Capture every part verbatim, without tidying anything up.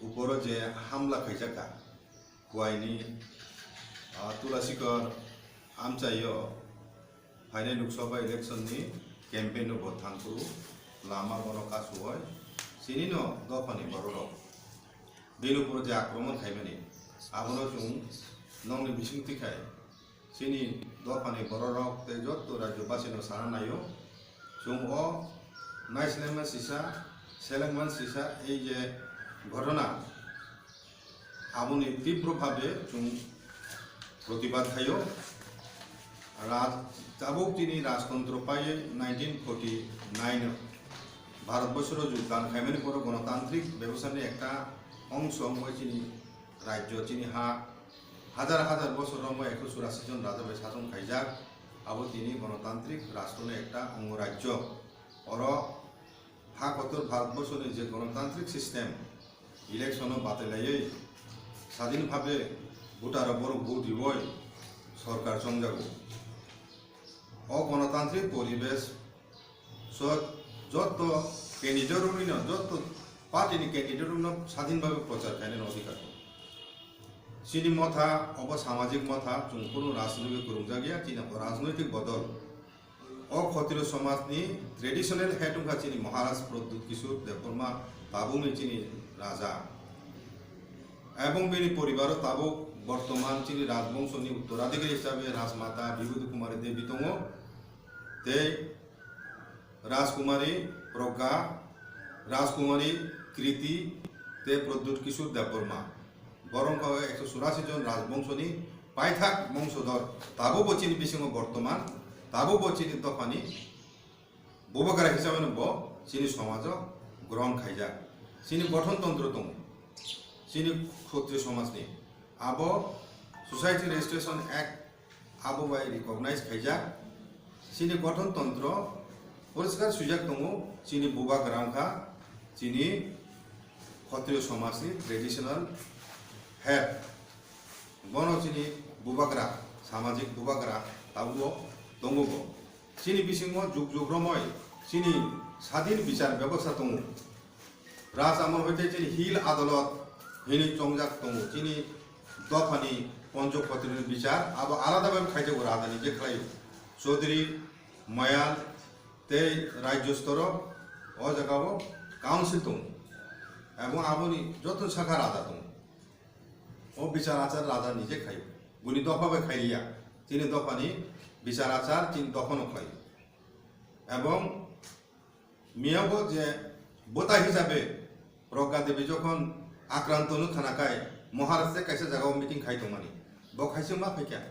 Uporo je hamla khaijakha, Khwaini, ah, Tulasikor amchaio phainai Lok Sabha election ni campaign no bo thangphuru lama bono kasuoi chini no dophani bororok bini uporo je akromon khaimani, abono chwng nokni bising twikhai chini dophani bororok tei jotto rajyobasino sana naio, chwng o naislengma sisa, selengma sisa ei je ghotona, aboni tibro bhabe chwng protibad khaio. Raj-, tabuk tini rajtontro paiwi nineteen forty nine Bharat borsoro jogdan khaimani poro gonotantrik bebostani ekta ongso wngwi chini rajyo, chini ha, hajar hajar bosor romwi ekso churasi jon raja bai sason khaijak. Abo tini gonotantrik rashtroni ekta ongo rajyo. Oro ha kotor Bharat borsoni je gonotantrik system, election o batai laiwi sadin bhabe voter rok borok vote riwi sorkar chongjago. O gonotantrik poribesh so jotto candidate rokni no, jotto party ni candidate rokno sadin bhabe prochar khainani odhikar tongo. Chini motha, obo samajik motha, chwng kunu rajnoitik kwrwngjak ya, chini rajnoitik bodol. O Khatriyo somajni traditional head wngkha chini Maharaj Pradyut Kishore Debbarma, tabukni chini raja. Ebong bini poribaro tabuk bortoman chini rajbongshoni uttoradhikari hisabe Rajmata Bibhuti Kumari Devi tongo. Tei Rajkumari Progga, Rajkumari Kriti, tei Pradyut Kishore Debbarma. Borok wngkha ekso churasi jon rajbongshoni paithak bongshador. Tabukbo chini bisingo bortoman, tabukbo chini dophani bubagra hisabeno bo chini somajo grohon khaijak. Chini gothon tontro tongo, chini Khatriyo somajni. Abo Society Registration Act abo bai recognize khaijak. Chini gothon tontro poriskar swijak tongo, chini bubagra wngkha chini Khatriyo somajni traditional head. Bono chini bubagra, samajik bubagra tabukbo tongo bo. Chini bisingo jug jug romwi chini sadin bichar bebosta tongo. Raj amol hoite chini Hill Adalot hinwi chongjak tongo. Chini dophani Poncho Khatriyoni bichar abo alada bai khaijago, rajani je khlaio. Chaudhary, Mayal tei rajyo storo o jagao council tongo. Ebong aboni joto sakha raja tongo. O bichar achar raja nije khaio. Buni dopha bai khailiya. Chini dophani bichar achar chini dophano khlaio. Ebong Miyago je bwtai hisabe Progga Devi jokhon akranto no khwnakhai Maharashtra kaisa jagao meeting khai tongmani, bo khaisa ma phaikha,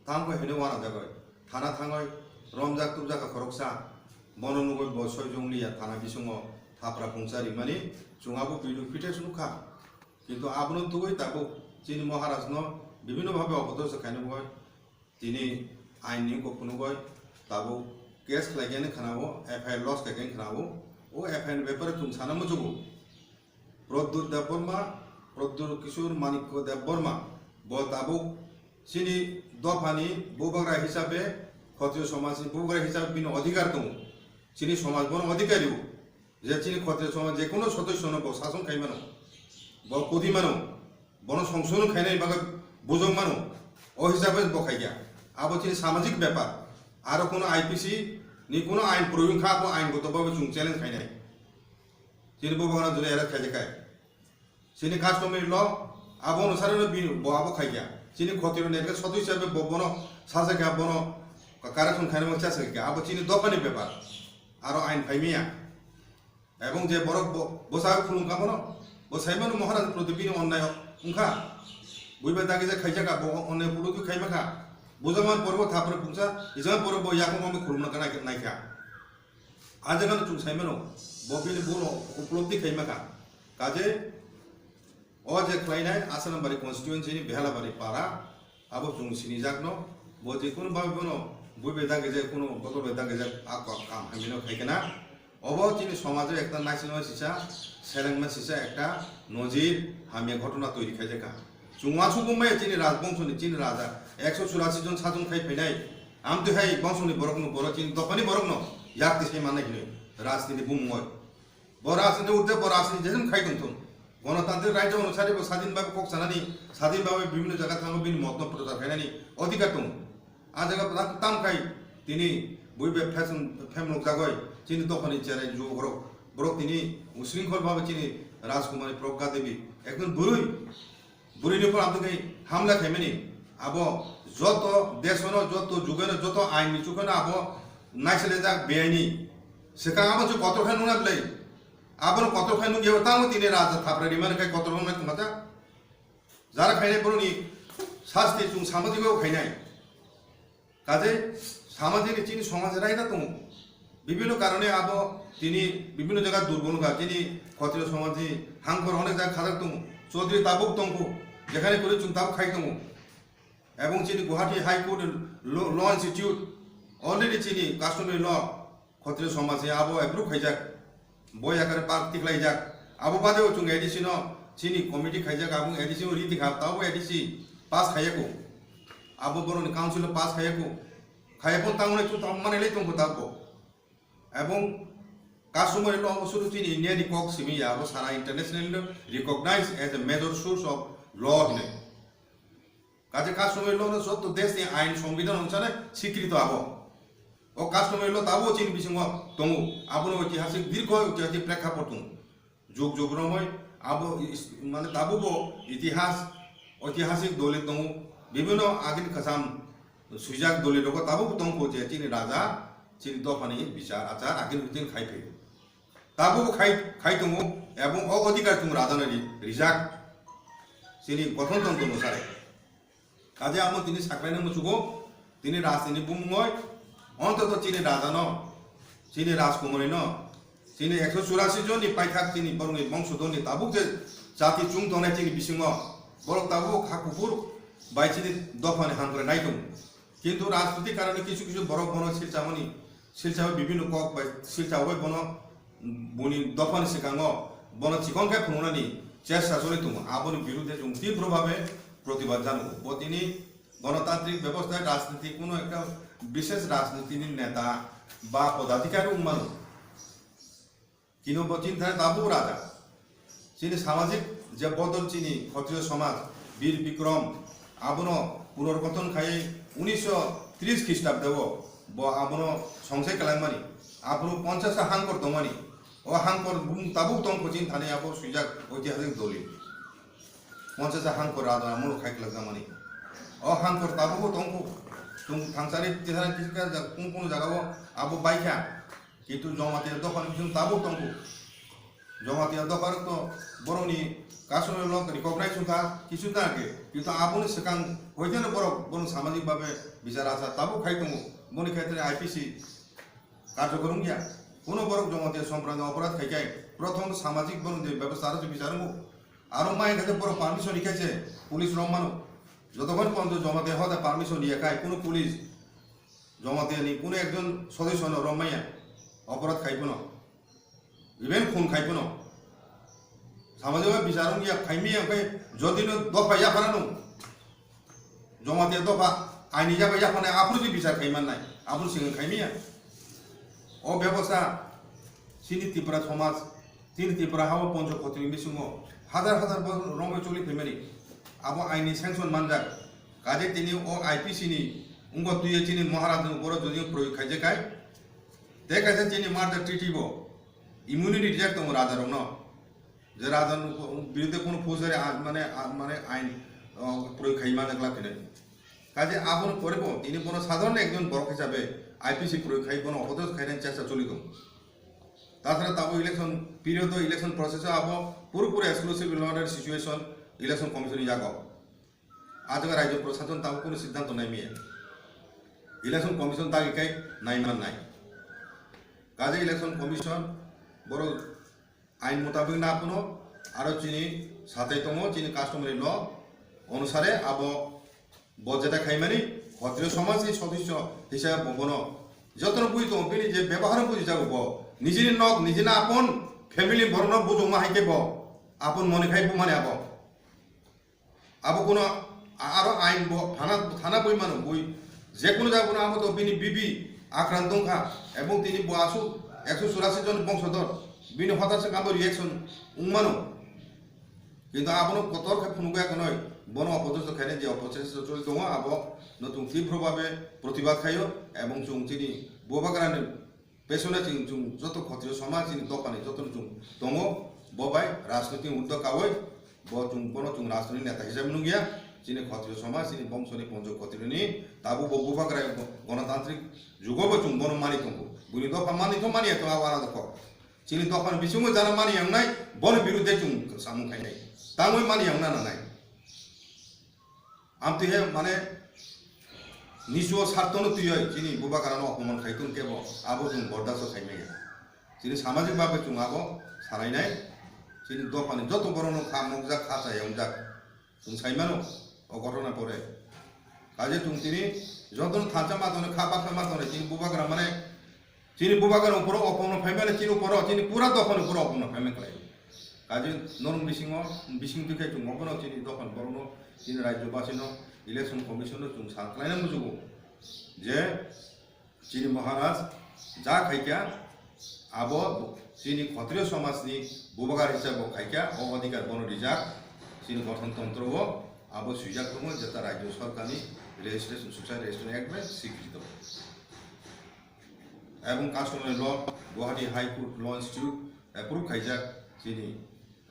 tamo hwnwi uanajagwi thana thangwi romjak tubjak kha khoroksa, bono nugwi bo soi jong liya thana bisingo thapra phungsa rimani, chwng abo video footage nukha. Kintu abono tugwi tabuk chini Maharaj no bibhinno bhabe opodrosh khaina bagwi tini ain ni kok phunugwi tabuk case khlaikhe khwnao, F I R lodge khaikhe khwnao. O F I R ni bepare chwng sana muchugo. Pradyut Debbarma, Pradyut Kishore Manikya Debbarma, bo tabuk chini dophani bubagra hisabe, Khatriyo somajni bubagra hisabe bini odhikar tongo. Chini somaj bono odhikar rwo. Je chini Khatriyo somaj je kono sodosyo no bo sason khai mano, bo kudi mano, bono songsono khainai bagwi bujok mano, o hisabe bo khaikha. Abo chini samajik bepar. Aro kono I P C ni kono ain proyog kha, abo ain goto bhabe chwng challenge khainai. Chini bubagra jora arrest khaijak khai. Chini customary law, abo onusare no bini, bo abo khaikha. Chini Khatriyo ni ekta sodosyo hisabe bo bono sajakha, bono correction khainai chasakha. Abo chini dophani bepar. Aro ain phaimaya. Ebong je borok bo, bwsa khulumkha bono, bo saimano Maharaj proti bini onnai wngkha. Buibai dagi je khaijak bo onnai pulugwi khaimakha. Bujakmani pore bo thapre phungsa, ijakmani pore bo yakung wngwi khulumna naikha. A jaga no chwng saimano, bo bini bul o upolobdi khaima kha. Kaje o je khlainai Asanambari constituency ni Behalabari para, abo chwng sinijak no, bo je kunu bhabe bono bui bai dagi je kunu bodol bai dagi je a ko-, kam hamya no khai kana. Obo chini somajo ekta naisingma sisa, selengma sisa ekta nojir hamya ghotona toiri khaijak kha. Chwng uansukmung bai chini rajbongso ni chini raja ekso churasi jon sajon khai phainai. Amtwi hai bongso ni borok no, borok chini dophani borok no yak tisai mannai hinwi rajniti bumung oi. Bo rajniti urde bo rajniti jesem khai tongthung. Gonotantrik rajyo onusari bo sadin bhabe kok sanani, sadin bhabe bibhinno jaga thango bini motno prochar khainani odhikar tongo. A jaga tam, tam khai tini bui be fashion family jagoi chini dophani cherai juborok, borok tini usringkhol bhabe chini Rajkumari Pragya Devi ekdom bwrwi, bwrwini upor amtwi khai hamla khaimani. Abo joto desono, joto jugeno, joto aini chukheno abo naiselejak beaini. Swkang abo je kotor khe nuna belai. Abono kotor khe nukya tamo tini raja thapra rimani khai kotor wngna tongmata. Jara khainai borokni sasti chwng samajik o khainai. Kaje samajik ni chini somaj raida tongo. Bibhinno karone abo tini bibhinno jaga durbol wngkha. Chini Khatriyo somaj ni hangkor onek jaga khajak tongo. Chaudhary tabuk tongkho. Jekhane kwrwi chwng tabuk khai tongo. Ebong chini Guwahati High Court Law, Law Institute already chini customary law Khatriyo somaj ni abo approve khaijak, boi akare pass tiklaijak. Abo bade o chwng A D C no chini committee khaijak, abo A D C o ri tikha, tabo A D C pass khaiyako. Abo borokni council o pass khaiyako. Khaiya phano tamo nai chwng tamo manai lai tongkho tabuk. Ebong customary law abo suru chini India ni kok simi ya, abo sara international recognized as a major source of law hinwi. Kaje customary law no joto desh ni ain songbidhan onusare swikrito abo. O customary law tabo chini bisingo tongo. Abono oitihasik, dirgho oitihasik prekhapot tongo. Jug jug romoi abo is-, mane tabubo itihas, oitihasik dolil tongo. Bibhinno agini kwcham swijak dolil rogo tabubo tongkho je chini raja, chini dophani bichar achar agini bitin khai phaio. Tabubo khai, khai tongo, ebong o odhikar chwng rajano ri-, rijak. Chini gothon tantro onusare. Kaje amo tini saklaina muchugo, tini rajniti bumungoi, ontoto chini rajano, chini Rajkumari no, chini ekso churasi jonni paithak chini borokni bongsodorni tabuk je jati chwng tongnai chini bisingo, borok tabuk ha kuphur bai chini dophani hamkrai nai tongo. Kintu rajniti karone kisu kisu borok bono silchamani, silchao bibhinno kok bai silchao bai bono boni dophani swkango bono chikon khe phunuknani chesta choli tongo. Aboni birudhe chwng tibro bhabe protibad jano. Bo tini gonotantrik bebostha rajniti kuno ekta bishesh rajnitini neta ba podadhikari wng mano. Kino bo chini thani tabuk raja. Chini samajik je bodol chini Khatriyo somaj, Bir Bikrom, abono punorgothon khai unisho tris Khristabdeo bo abono songsai kwlangmani. Abono ponchash ta hangkor tongmani. O hangkor bumung tabuk tongkho chini thani abo swijak oitihasik dolil. Ponchash ta hangkor raja amolo khai kwlakjakmani. O hangkor tabukbo tongkho. Chwng thangsari tisari tisari kung kung jagao abo baikha. Kintu Jamatia dophani bising tabuk tongkho. Jamatia dopharok to borokni kasonoi lok recognize wngkha, kisu ta khe. Kintu aboni swkang hoiteno borok, borok samajik babe bichar achar tabuk khai tongo. Boni khetre I P C karjokor wngya. Kuno borok Jamatia sompradai oporad khai khe, prothom samajik borok je bebostha aro je bichar wngo. Aro mai khe borok permission rikhe se police romano. Jotokhon ponto Jamatia hoda permission riya khai, kuno police Jamatia ni kuno ekjon sodosyo no rom maya, oporad khai phano, even khun khai phano. Samajik bai bichar wngya khai maya, khai jodi no dopha yaphara no, Jamatia dopha aini yaphai yaphane aphuru je bichar khai mannai, aphuru sing khai maya. O bebostha chini Tripura somaj, chini Tripura hao poncho khotri bisingo hajar hajar bosor romwi choli phaimani. Abo aini sanction manjak. Kaje tini o I P C ni wngbo twiwi chini Maharaj ni uporo jodi proyog khaijak khai. Tei kaisa chini murder treaty bo immunity rijak tongo raja rokno. Je raja birudhe kono fojari a-, mane, a-, mane ain, o, proyog khai mane glak hinwi. Kaje aboni pore bo tini bono sadharon ekjon borok hisabe I P C proyog khai bono obodo khainani chesta choli tongo. Tathara tabo election period o election process o abo puro puro exclusive law and order situation election commission ni yago. A jaga rajyo prosason tabo kono siddhanto nai maya. Election commission dagi khai nai man nai. Kaje election commission borok ain mutabik na phano aro chini satai tongo, chini customary law onusare abo bo jeta khaimani Khatriyo somaj ni sodosyo hisabe bo bono jotono bui tongo, bini je bebohar buji jago bo, nijini nok, nijini apon family borokno bujongma hai khe bo apon mone khai bumani abo. Abo kono a-, aro ain bo thana, thana bui mano, bui je kono jaga bono abo to bini bibi akrant wngkha, ebong tini bo aswk ekso churasi jon bongsodor, bini hotar se kabo reaction wng mano. Kintu abono kotor khe phunukya khwnwi, bono opposition khainai je opposition choli tongo, abo no chwng tibro babe protibad khaio, ebong chwng chini bubagrani pesone chwng, chwng joto khotiyo somaj chini dophani joto chwng tongo, bo bai rajniti urdhwa kawi, bo chwng, bono chwng rajniti neta hisabe nukya, chini khotiyo somaj, chini bongso ni ponjo khotiyo ni tabuk bo bubagra gonotantrik jugo bo chwng bono mani tongo, bini dopha mani to mani to abo alada kok. Chini dophani bisingo jana mani yangnai, bono birudhe chwng samung khainai. Tangwi mani yangna nangnai. Amtwi he mane niso sartono twiwi chini bubagrano opoman khai tong kebo, abo chwng bordasto khai maya. Chini samajik babe chwng abo salainai. Chini dophani joto borokno kha mokjak, kha chayongjak. Chwng sai mano, o ghotona pore. Kaje chwng tini jotono thansa ma tonwi, kha baksa ma tonwi, chini bubagra mane, chini bubagra uporo opomno phaimani, chini uporo, chini pura dophani uporo opomno phaimani khlai. Kaje norok bisingo, bising twi khe chwng obono chini dophani borokno, chini rajyo basino, election commissionno chwng sa khlaina mujugo je, chini Maharaj ja khaikha, abo chini Khotriyo somajni bubagra hisabo khaikha, o adhikar bono rijak, chini gothon tontro o abo swijak tongo, jeta rajyo sorkarni Registration, Society Registration Act bai swikrito. Ebong customary law, Guwahati High Court Law Institute approve khaijak, chini,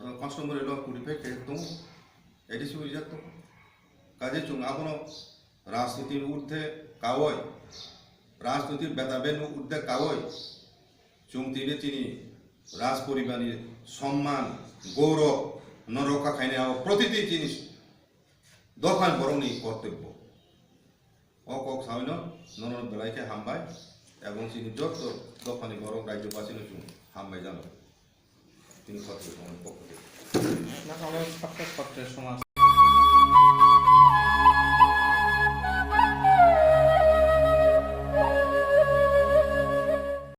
uh, customary law codified khe tongo, A D C bo rijak tongo. Kaje chwng abono rajniti ni urdhwe kawi, rajniti beta beno urdhwe kawi, chwng tini chini raj poribar ni somman, gourab no rokha khainai abo protiti chini dophani borok ni kortobbo. O kok sawi no nono belai khe hambai, ebong chini joto dophani borok rajyo basino chwng hambai jano. Tini khotwi tongmani pokho tei. Nang abo sakhe khotwi somaj.